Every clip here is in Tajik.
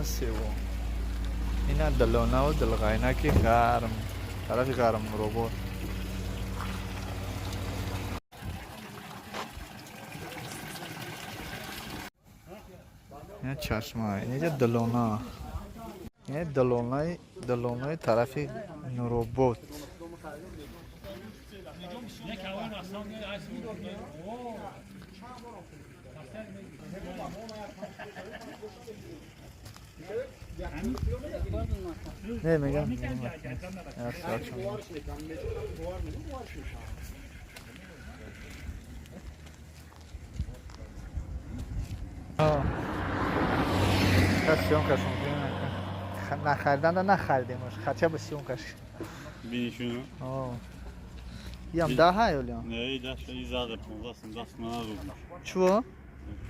Ина сево. Ина Далонаву Дилғайнаки ғарм. Тарафи ғарм Нуробод. Ина чашма, инаҷа Далона. Ина Далонаи Далонаи тарафи Нуробод. Не, мегам. Съёмкаш мумкин нахариданда нахаридемаш, хотя бы съёмкаш. Бинишуну. Ям даҳа ёлям. Не, даша и зарда 15 даст мана рубл. Чего?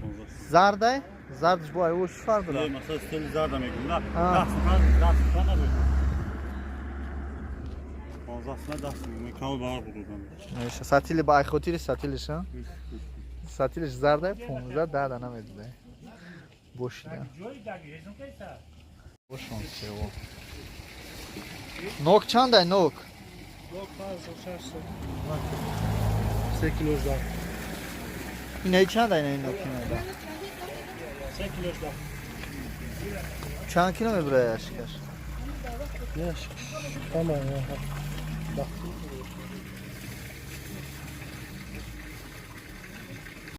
15. Зардай? Зардш бо ай уш фарқ Не, дорад. масалан, стили зарда мегум. На, А. даст мана, даст мана рубл. 15 на даст мегум. Кал бар будам. Меша сатили ба ай хотири сатилиш, а? Сатилиш зардай 15 да намедидай. Бошида. Бошон сево. Нок чандай нок? Нок 5600. 3 килош дар. Инаи чандай инаи нок инада? 3 килош дар. Чанд кило мебурад яшикаш? Не, тамом.